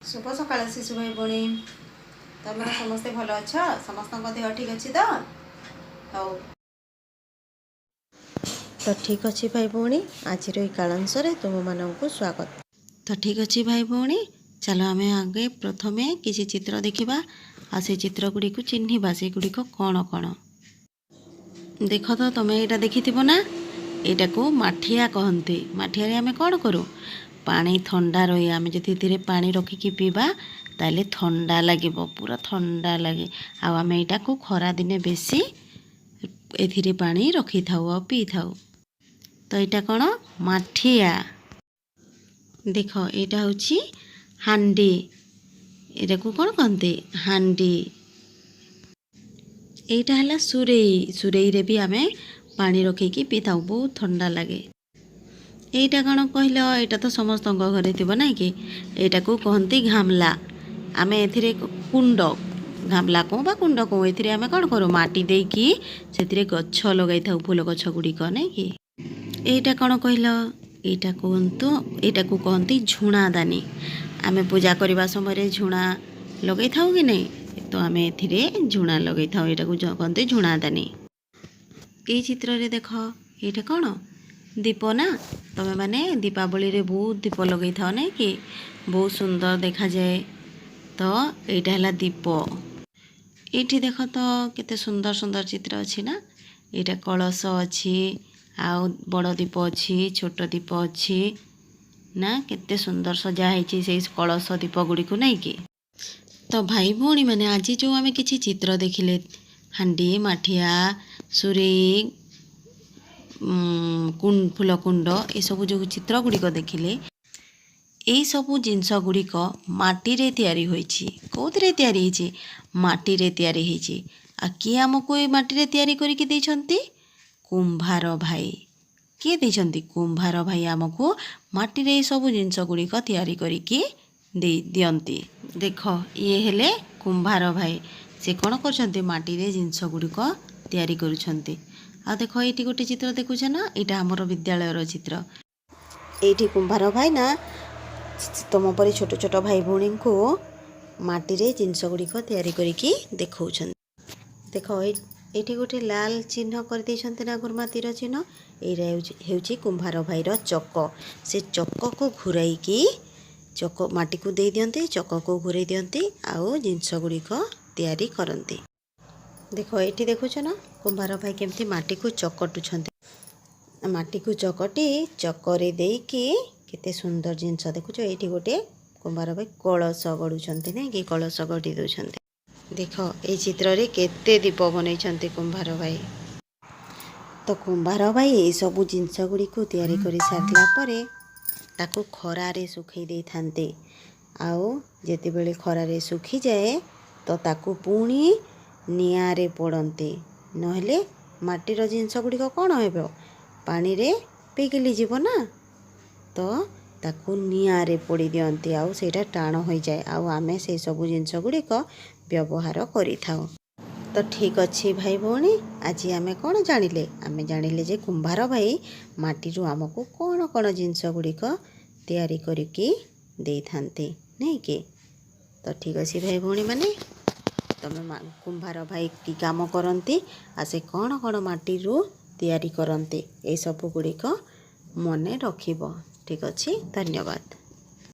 ଶୁଭ ସକାଳ ଶିଶୁ ଭାଇ ଭଉଣୀ। ତମେ ସମସ୍ତେ ଭଲ ଅଛ? ସମସ୍ତଙ୍କ ଦେହ ଠିକ୍ ଅଛି ତ? ହଉ ତ, ଠିକ୍ ଅଛି ଭାଇ ଭଉଣୀ, ଆଜିର ଏଇ କାଳାଂଶରେ ତୁମମାନଙ୍କୁ ସ୍ୱାଗତ। ତ ଠିକ୍ ଅଛି ଭାଇ ଭଉଣୀ, ଚାଲ ଆମେ ଆଗେ ପ୍ରଥମେ କିଛି ଚିତ୍ର ଦେଖିବା ଆଉ ସେ ଚିତ୍ର ଗୁଡ଼ିକୁ ଚିହ୍ନିବା, ସେଗୁଡ଼ିକ କ'ଣ କ'ଣ। ଦେଖ ତ, ତମେ ଏଇଟା ଦେଖିଥିବ ନା? ଏଇଟାକୁ ମାଠିଆ କହନ୍ତି। ମାଠିଆରେ ଆମେ କ'ଣ କରୁ? ପାଣି ଥଣ୍ଡା ରହେ। ଆମେ ଯଦି ଏଥିରେ ପାଣି ରଖିକି ପିଇବା, ତାହେଲେ ଥଣ୍ଡା ଲାଗିବ, ପୁରା ଥଣ୍ଡା ଲାଗେ। ଆଉ ଆମେ ଏଇଟାକୁ ଖରାଦିନେ ବେଶୀ ଏଥିରେ ପାଣି ରଖିଥାଉ ଆଉ ପିଇଥାଉ। ତ ଏଇଟା କ'ଣ? ମାଠିଆ। ଦେଖ, ଏଇଟା ହେଉଛି ହାଣ୍ଡି। ଏଇଟାକୁ କ'ଣ କହନ୍ତି? ହାଣ୍ଡି। ଏଇଟା ହେଲା ସୁରେଇ। ସୁରେଇରେ ବି ଆମେ ପାଣି ରଖିକି ପିଇଥାଉ, ବହୁତ ଥଣ୍ଡା ଲାଗେ। ଏଇଟା କ'ଣ କହିଲ? ଏଇଟା ତ ସମସ୍ତଙ୍କ ଘରେ ଥିବ, ନାଇଁ କି? ଏଇଟାକୁ କହନ୍ତି ଗାମଲା। ଆମେ ଏଥିରେ କୁଣ୍ଡ, ଗାମଲା କହୁ ବା କୁଣ୍ଡ କହୁ, ଏଥିରେ ଆମେ କ'ଣ କରୁ? ମାଟି ଦେଇକି ସେଥିରେ ଗଛ ଲଗାଇଥାଉ, ଫୁଲ ଗଛ ଗୁଡ଼ିକ, ନାଇଁ କି? ଏଇଟା କ'ଣ କହିଲ? ଏଇଟା କୁହନ୍ତୁ। ଏଇଟାକୁ କହନ୍ତି ଝୁଣାଦାନୀ। ଆମେ ପୂଜା କରିବା ସମୟରେ ଝୁଣା ଲଗାଇଥାଉ କି ନାହିଁ? ତ ଆମେ ଏଥିରେ ଝୁଣା ଲଗାଇଥାଉ। ଏଇଟାକୁ କହନ୍ତି ଝୁଣାଦାନୀ। ଏଇ ଚିତ୍ରରେ ଦେଖ, ଏଇଟା କ'ଣ? ଦୀପ ନା? ତମେ ମାନେ ଦୀପାବଳିରେ ବହୁତ ଦୀପ ଲଗେଇଥାଅ, ନାଇଁ କି? ବହୁତ ସୁନ୍ଦର ଦେଖାଯାଏ। ତ ଏଇଟା ହେଲା ଦୀପ। ଏଇଠି ଦେଖ ତ, କେତେ ସୁନ୍ଦର ସୁନ୍ଦର ଚିତ୍ର ଅଛି ନା? ଏଇଟା କଳସ ଅଛି, ଆଉ ବଡ଼ ଦୀପ ଅଛି, ଛୋଟ ଦୀପ ଅଛି ନା? କେତେ ସୁନ୍ଦର ସଜା ହେଇଛି ସେଇ କଳସ, ଦୀପ ଗୁଡ଼ିକୁ, ନାଇଁ କି? ତ ଭାଇ ଭଉଣୀମାନେ, ଆଜି ଯେଉଁ ଆମେ କିଛି ଚିତ୍ର ଦେଖିଲେ, ହାଣ୍ଡି, ମାଠିଆ, ସୁରେଇ, ଫୁଲ କୁଣ୍ଡ, ଏସବୁ ଯେଉଁ ଚିତ୍ର ଗୁଡ଼ିକ ଦେଖିଲେ, ଏଇସବୁ ଜିନିଷ ଗୁଡ଼ିକ ମାଟିରେ ତିଆରି ହୋଇଛି। କେଉଁଥିରେ ତିଆରି ହେଇଛି? ମାଟିରେ ତିଆରି ହେଇଛି। ଆଉ କିଏ ଆମକୁ ଏଇ ମାଟିରେ ତିଆରି କରିକି ଦେଇଛନ୍ତି? କୁମ୍ଭାର ଭାଇ। କିଏ ଦେଇଛନ୍ତି? କୁମ୍ଭାର ଭାଇ ଆମକୁ ମାଟିରେ ଏଇସବୁ ଜିନିଷ ଗୁଡ଼ିକ ତିଆରି କରିକି ଦେଇ ଦିଅନ୍ତି। ଦେଖ, ଇଏ ହେଲେ କୁମ୍ଭାର ଭାଇ। ସେ କ'ଣ କରୁଛନ୍ତି? ମାଟିରେ ଜିନିଷ ଗୁଡ଼ିକ ତିଆରି କରୁଛନ୍ତି। ଆଉ ଦେଖ, ଏଇଠି ଗୋଟେ ଚିତ୍ର ଦେଖୁଛ ନା? ଏଇଟା ଆମର ବିଦ୍ୟାଳୟର ଚିତ୍ର। ଏଇଠି କୁମ୍ଭାର ଭାଇ ନା ତୁମ ପରି ଛୋଟ ଛୋଟ ଭାଇ ଭଉଣୀଙ୍କୁ ମାଟିରେ ଜିନିଷ ଗୁଡ଼ିକ ତିଆରି କରିକି ଦେଖାଉଛନ୍ତି। ଦେଖ, ଏଇଠି ଗୋଟେ ଲାଲ ଚିହ୍ନ କରିଦେଇଛନ୍ତି ନା ଗୁରୁମା, ତୀର ଚିହ୍ନ? ଏଇଟା ହେଉଛି କୁମ୍ଭାର ଭାଇର ଚକ। ସେ ଚକକୁ ଘୁରାଇକି, ଚକ ମାଟିକୁ ଦେଇ ଦିଅନ୍ତି, ଚକକୁ ଘୁରେଇ ଦିଅନ୍ତି ଆଉ ଜିନିଷ ଗୁଡ଼ିକ ତିଆରି କରନ୍ତି। ଦେଖ, ଏଇଠି ଦେଖୁଛ ନା, କୁମ୍ଭାର ଭାଇ କେମିତି ମାଟିକୁ ଚକଟୁଛନ୍ତି? ମାଟିକୁ ଚକଟି ଚକରେ ଦେଇକି କେତେ ସୁନ୍ଦର ଜିନିଷ ଦେଖୁଛ? ଏଇଠି ଗୋଟେ କୁମ୍ଭାର ଭାଇ କଳସ ଗଢ଼ୁଛନ୍ତି, ନାଇଁ କି? କଳସ ଗଢ଼ି ଦେଉଛନ୍ତି। ଦେଖ, ଏଇ ଚିତ୍ରରେ କେତେ ଦୀପ ବନେଇଛନ୍ତି କୁମ୍ଭାର ଭାଇ। ତ କୁମ୍ଭାର ଭାଇ ଏଇସବୁ ଜିନିଷ ଗୁଡ଼ିକୁ ତିଆରି କରି ସାରିଲା ପରେ ତାକୁ ଖରାରେ ଶୁଖେଇ ଦେଇଥାନ୍ତି। ଆଉ ଯେତେବେଳେ ଖରାରେ ଶୁଖିଯାଏ, ତ ତାକୁ ପୁଣି ନିଆଁରେ ପୋଡ଼ନ୍ତି। ନହେଲେ ମାଟିର ଜିନିଷ ଗୁଡ଼ିକ କ'ଣ ହେବ? ପାଣିରେ ପିଘିଲି ଯିବ ନା? ତ ତାକୁ ନିଆଁରେ ପୋଡ଼ି ଦିଅନ୍ତି ଆଉ ସେଇଟା ଟାଣ ହୋଇଯାଏ ଆଉ ଆମେ ସେଇ ସବୁ ଜିନିଷ ଗୁଡ଼ିକ ବ୍ୟବହାର କରିଥାଉ। ତ ଠିକ୍ ଅଛି ଭାଇ ଭଉଣୀ, ଆଜି ଆମେ କ'ଣ ଜାଣିଲେ? ଆମେ ଜାଣିଲେ ଯେ କୁମ୍ଭାର ଭାଇ ମାଟିରୁ ଆମକୁ କ'ଣ କ'ଣ ଜିନିଷ ଗୁଡ଼ିକ ତିଆରି କରିକି ଦେଇଥାନ୍ତି, ନାଇଁ କି? ତ ଠିକ୍ ଅଛି ଭାଇ ଭଉଣୀମାନେ, ତମେ କୁମ୍ଭାର ଭାଇ କି କାମ କରନ୍ତି ଆଉ ସେ କ'ଣ କ'ଣ ମାଟିରୁ ତିଆରି କରନ୍ତି, ଏସବୁ ଗୁଡ଼ିକ ମନେ ରଖିବ। ଠିକ୍ ଅଛି, ଧନ୍ୟବାଦ।